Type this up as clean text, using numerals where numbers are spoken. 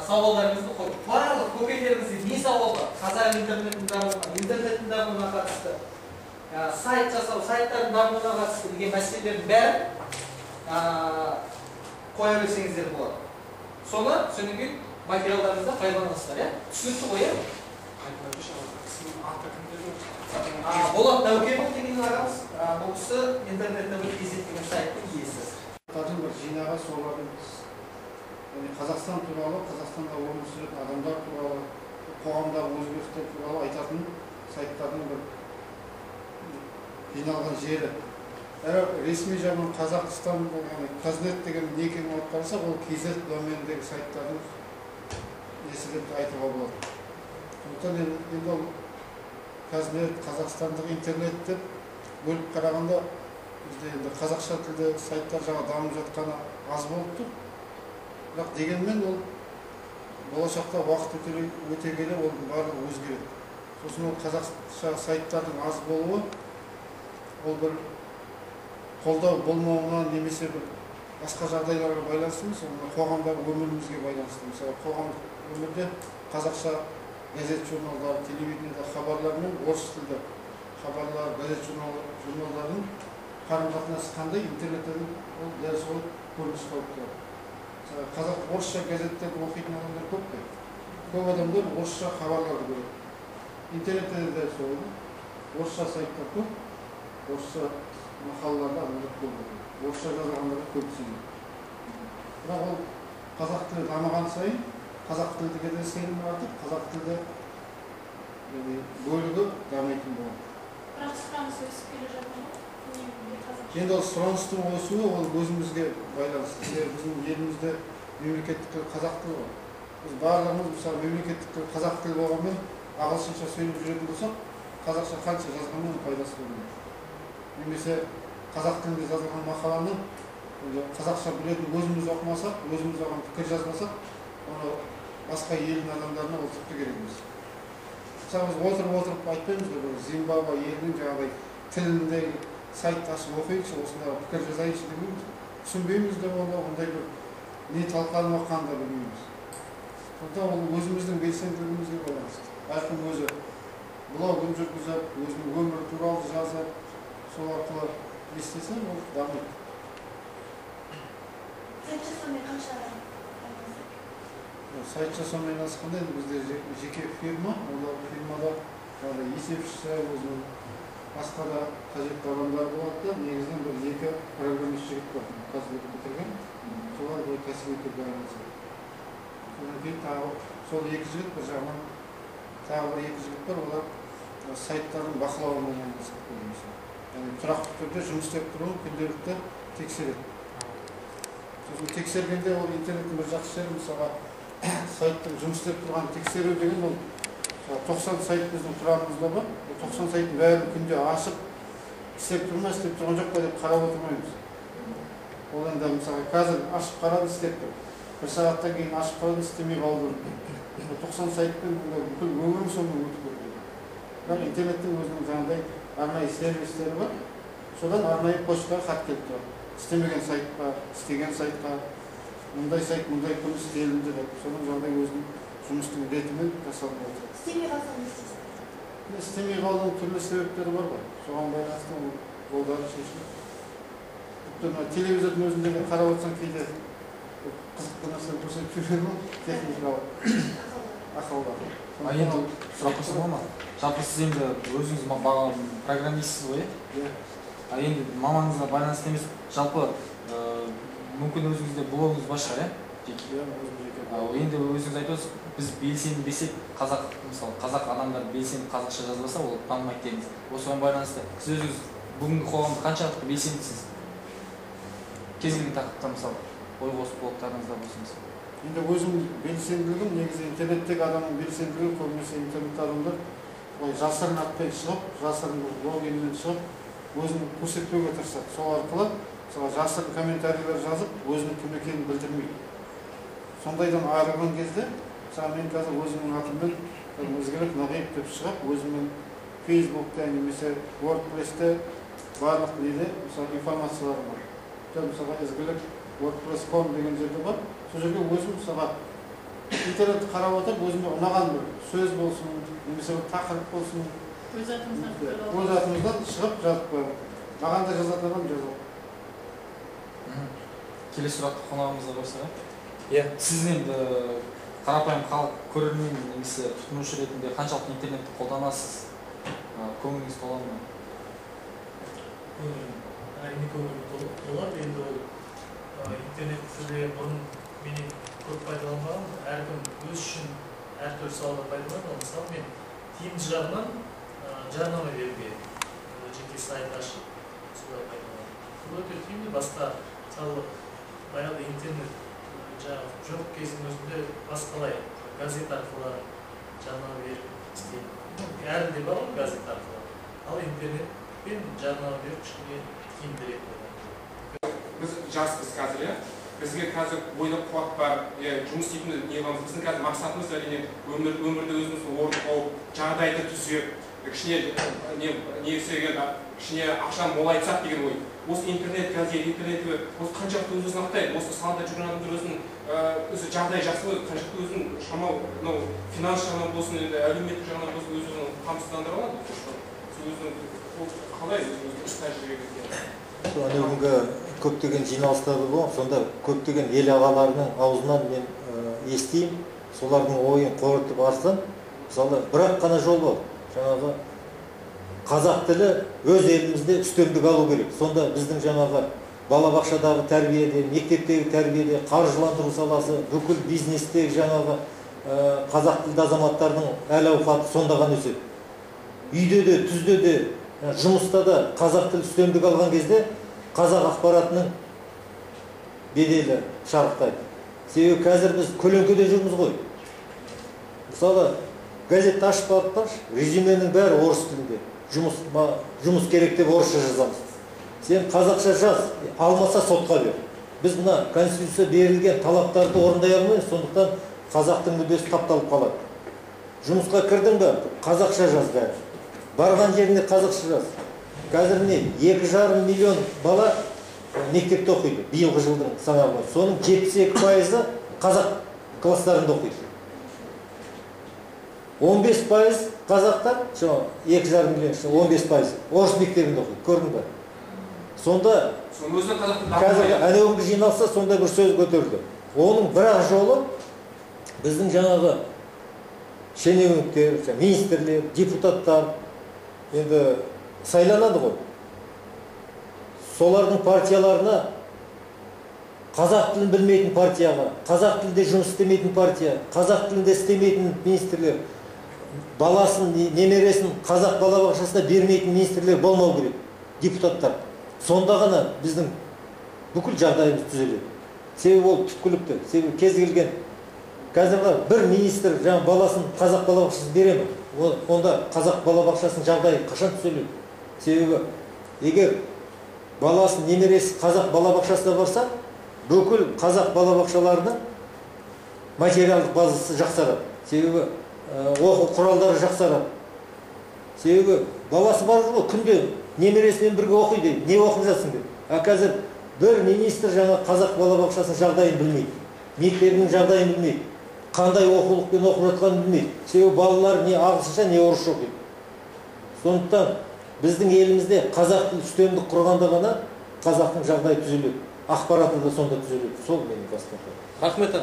Сауалдарыңызды қойып, барлық көкейлеріңізде не сауал бар? Қазақ интернетінің дамуына, интернеттің дамуына қатысты, сайт жасау, сайттардың дамуына қатысты деген мәселелердің бәрін қоя берсеңіздер болады. Соны содан кейін материалдарыңызда пайдаланасыздар, иә? Түсінікті ғой, иә? Болат Дәукенұлы деген ағамыз, бұл кісі интернетте бір kz деген сайттың иесі. Бір жинағы солардың, яғни Қазақстан туралы, Қазақстанда өмір сүретін адамдар туралы, қоғамдағы өзгерістер туралы айтатын сайттардың бір жиналған жері. Әрі ресми жағынан Қазақстан, яғни Казнет деген не екенін алып қарасақ, ол kz доменіндегі сайттардың несі деп айтуға болады. Сондықтан енді ол Казнет, қазақстандық интернет деп бөліп қарағанда, бізде енді қазақша тілді сайттар жаңа дамып жатқаны аз болып тұр. Бірақ дегенмен ол болашақта уақыт өте келе оның барлығы өзгереді. Сосын ол қазақша сайттардың аз болуы ол бір қолдау болмауына немесе бір басқа жағдайларға байланысты емес, ол мына қоғамдағы өмірімізге байланысты. Мысалы, қоғамдық өмірде қазақша газет, журналдар, телевидениеде хабарлар мен орыс тілді хабарлар, газет, журналдардың қарым-қатынасы қандай, интернетте ол дәл сол көрініс тауып тұрады. Мысалы, қазақ орысша газеттерді оқитын адамдар көп қой. Көп адамдар орысша хабарларды көреді. Интернетте де дәл солай. Орысша сайттар көп, орысша мақалаларды адамдар көп оқиды, орысша жазылғандарға көп сенеді. Бірақ ол қазақ тілі дамыған сайын қазақ тілдіге де сенім артып, қазақ тілді, яғни бөлігі дамитын болады. Бірақ сұраныс өсіп келе жатыр ма? Енді ол сұраныстың өсуі ол өзімізге байланысты. Себебі біздің елімізде мемлекеттік тіл қазақ тілі ғой. Біз барлығымыз, мысалы, мемлекеттік тіл қазақ тілі болғанмен ағылшынша сөйлеп жүретін болсақ, қазақша қанша жазғанмен пайдасы болмайды. Немесе қазақ тілінде жазылған мақаланы енді қазақша білетін өзіміз оқымасақ, өзіміз оған пікір жазбасақ, оны басқа елдің адамдарына ол тіпті керек емес. Мысалы, біз отырып-отырып айтпаймыз ғой, бір Зимбабве елінің жаңағыдай тіліндегі сайт ашып оқиыншы, осындағы пікір жазайыншы демейміз. Түсінбейміз де оны, ондай бір не талқыланып жатқанын да білмейміз. Сондықтан ол өзіміздің белсенділігімізге байланысты. Әркім өзі блогын жүргізіп, өзінің өмірі туралы жазып, сол арқылы не істесе, ол дамиды. Сайт жасаумен қанша адам айналысады? Сайт жасаумен айналысқанда енді бізде жеке фирма, ол фирмада жаңағыдай есепшісі, өзінің басқа да қажетті адамдар болады да, негізінен бір екі программист жігіт бар, қазір бітірген, солар былай кәсіби түрде айналысады. Содан кейін тағы сол екі жігіт бір жағынан тағы бір екі жігіт бар, олар сайттардың бақылауымен айналысады көбінесе. Яғни тұрақты түрде жұмыс істеп тұруын күнделікті тексереді. Сосын тексергенде ол интернеттің бір жақсы жері, мысалға, сайттың жұмыс істеп тұрғанын тексеру деген ол, мысалы, 90 сайт біздің құрамымызда бар. Ол 90 сайттың бәрін күнде ашып, істеп тұр ма, істеп тұрған жоқ па деп қарап отырмаймыз. Ол енді, мысалға, қазір ашып қарады, істеп тұр. Бір сағаттан кейін ашып қарады, істемей қалды. Ол 90 сайтпен бүкіл өмірің сонымен өтіп кетеді. Бірақ интернеттің өзінің жаңағыдай арнайы сервистері бар. Содан арнайы почтаға хат келіп тұрады. Істемеген сайтқа, істеген сайтқа, мұндай сайт мұндай күні істелінді деп, соның жаңағыдай өзінің жұмыстың ретімен жасалып отырады. Істемей қалса не істейсіз? Енді істемей қалудың түрлі себептері бар ғой. Соған байланысты ол жолдары шешіледі. Тіпті мына телевизордың өзінде де қарап отырсаң, кейде қызықты нәрсе көрсетіп жібереді ғой, техникалық ақаулар. А енді сұрақ қойсам болады ма? Жалпы сіз енді өзіңіз программистсіз ғой, иә? Иә. А енді маманыңызға байланысты емес, жалпы, мүмкін өзіңізде блогыңыз бар шығар, иә? Жеке. Иә, өзім жеке Ал блогым. енді өзіңіз айтып отырсыз, біз белсенбесек, қазақ, мысалы, қазақ адамдар белсенді қазақша жазбаса, ол танымайды дедіңіз. Осыған байланысты сіз өзіңіз бүгінгі қоғамда қаншалықты белсендісіз? Кез келген тақырыпта, мысалы, ой қосып блогтарыңызда болсын, мысалы. Енді өзім белсенділігім, негізі интернеттегі адамның белсенділігі көбінесе интернетте адамдар былай жасырын атпен шығып, жасырын бір логинмен шығып, өзін көрсетпеуге тырысады. Сол арқылы, мысалы, жасырын комментарийлер жазып, өзінің кім екенін білдірмейді. Сондайдан айырылған кезде, мысалы, мен қазір өзімнің атыммен Ізгілік Нағиев деп шығып, өзімнің Фейсбукта немесе WordPress-те барлық неде, мысалы, информацияларым бар. Мысалға, Ізгілік WordPress.com деген жерде бар. Сол жерге өзім, мысалға, Интернетті қарап отырып, өзіме ұнаған бір сөз болсын, немесе бір тақырып болсын, Өз атымыздан өз атымыздан шығып жазып қоямын. Маған да жазатын адам жазады. Келесі сұрақты қонағымызға қойсақ, Иә. Сіз енді қарапайым халық, көрермен немесе тұтынушы ретінде қаншалықты интернетті қолданасыз? Көңіліңіз тола ма? Көңілім, әрине, көңілім толады. Енді ол интернетті бұрын менен көп пайдаланбағанмын. Әркім өз үшін әртүрлі салада пайдаланады. Мысалы, мен тиімді жағынан жарнама беруге жеке сайт ашып, солай пайдаланамын. Бұл өте тиімді. Басқа, мысалы, баяғыда интернет жаңағы жоқ кездің өзінде басқалай газет арқылы жарнама беріп істейді. Әлі де бар ғой газет арқылы. Ал интернетпен жарнама беру кішкене тиімдірек болады. Біз жаспыз қазір, иә? Бізге қазір бойда қуат бар, иә, жұмыс істейтін не қыламыз. Біздің қазір мақсатымыз, әрине, өмірде өзіміз орын тауып, жағдайды түзеп, кішкене не істеген, кішкене ақшаны молайтсақ деген ой. Осы интернет, газет, интернет, осы қаншалықты өз өзін ақтайды, осы салада жүрген адамдар өзінің өзі жағдайы жақсы ғой, қаншалықты өзінің шамалы, мынау финанс жағынан болсын, енді әлеуметтік жағынан болсын, өз өзін қамсыздандыра алады. Өзінің қалай өзінің іс тәжірибеге? Ана күнгі көптеген жиналыстарда болғам, сонда көптеген ел ағаларының аузынан мен естимін, солардың ойын қорытып алсам, мысалы, бір-ақ қана жол бар. Жаңағы қазақ тілі өз елімізде үстемдік алу керек. Сонда біздің жаңағы балабақшадағы тәрбиеде, мектептегі тәрбиеде, қаржыландыру саласы, бүкіл бизнестегі жаңағы қазақ тілді азаматтардың әл ауқаты сонда ғана өседі. Үйде де, түзде де, жұмыста да қазақ тілі үстемдік алған кезде қазақ ақпаратының беделі шарықтайды. Себебі қазір біз көлеңкеде жүрміз ғой. Мысалы, газетті ашып барып қарашы, резюменің бәрі орыс тілінде. Жұмыс керек деп орысша жазамыз. Сен қазақша жаз, алмаса сотқа бер. Біз мына конституция берілген талаптарды орындай алмаймыз, сондықтан қазақтың мүддесі тапталып қалады. Жұмысқа кірдің бе, қазақша жаз бәрі. Барған жерінде қазақша жаз. Қазір міне 2,5 миллион бала мектепте оқиды, биылғы жылдың санағы бойынша. Соның 72% қазақ класстарында оқиды. 15% қазақтар, 2,5 миллион, 15% орыс мектебінде оқиды, көрдің бе? Сонда қазір әнеугүнгі жиналыста сондай бір сөз көтерілді. Оның бір-ақ жолы біздің жаңағы шенеуніктер, министрлер, депутаттар енді сайланады ғой. Солардың партияларына қазақ тілін білмейтін партияға, қазақ тілінде жұмыс істемейтін партия, қазақ тілінде істемейтін министрлер, баласын, немересін қазақ балабақшасына бермейтін министрлер болмау керек, депутаттар. Сонда ғана біздің бүкіл жағдайымыз түзеледі. Себебі ол түпкілікті. Себебі кез келген қазір бір министр жаңа баласын қазақ балабақшасына бере ме? Онда қазақ балабақшасының жағдайы қашан түзеледі? Себебі егер баласын, немересі қазақ балабақшасына барса, бүкіл қазақ балабақшаларының материалдық базасы жақсарады. Себебі оқу құралдары жақсарады. Себебі баласы бар ғой, күнде немересімен бірге оқиды, не оқып жатсың деп. А қазір бір министр жаңа қазақ балабақшасының жағдайын білмейді, мектебінің жағдайын білмейді, қандай оқулықпен оқып жатқанын білмейді. Себебі балалар не ағылшынша, не орысша оқиды. Сондықтан біздің елімізде қазақ тілі үстемдік құрғанда ғана қазақтың жағдайы түзеледі, ақпараты да сонда түзеледі. Сол менің басты мақсатым. Рахмет.